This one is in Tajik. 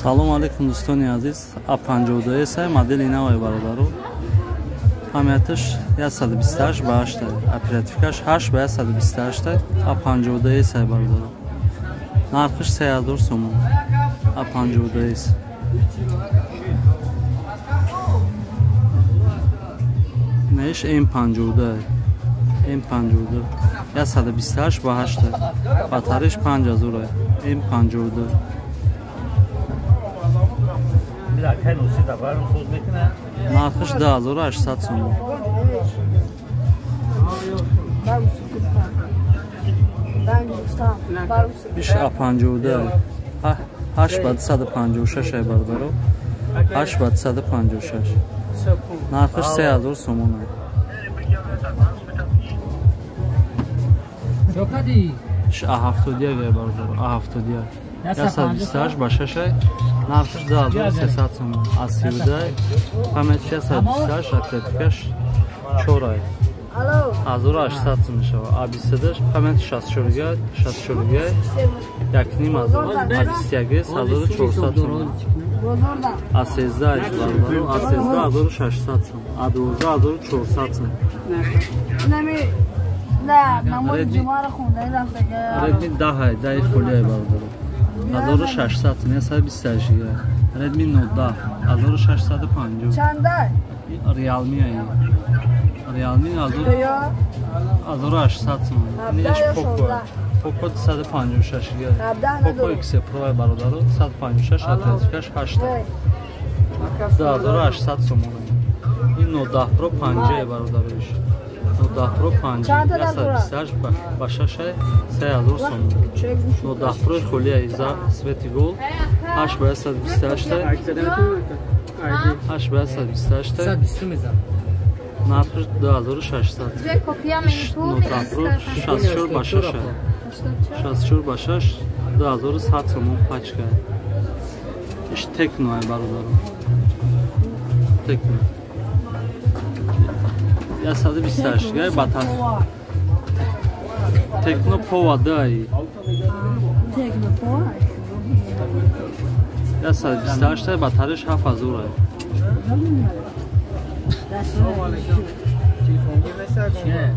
Салом алейкум, дӯстони азиз. А52s модели навай, бародару. Памяташ 128 ба 8, оперативкаш 8 ба 128, А52s, бародару. Нархиш 3000 сомон. А52s. Неш М52. М52. 128 ба 8. Батареш 5000. М52. Нархиш 2800 сомон. Иш А52. 8 ба 256 ай, бародаро. 8 ба 256. Нархиш 3000 сомон. Иш А71 ай, бародаро. А71. 128 ба 6 ай. Нархиш 2300 сомон. А32 памятш 128, оперативкаш 4 ай. 1800 сом мешавад. А22 память 64 64 1,5 ҳазор. А21 1400 сом. А13 бародаро, А13 1600 сом. А12 1400 сом. Redmi 10 10 холияй, бародаро. 1600 сом, 128 га. Redmi Note 10 1650. Чанда? Realme ай. Realme 1800 сом. Инаш Poco. Poco 256 га. Poco X Pro, бародаро, 256, оперативкаш 8. 2800 сомон. Ин Note 10 Pro 5 бародарош. Note 10 Pro 5 128 ба 6 3000 сомон. Note 10 Pro холия за свети гол 8 ба 128, 8 ба 128, нархиш 2600. Note 10 Pro 64 ба 6, 64 ба 6 2100 сомон пачка. Иш Tecno ай, бародаро. Tecno 128 гай батар. Tecno Pova 2 ай. Tecno Pova 128 батареш 7000 ай. Салом алейкум. Телефон гир.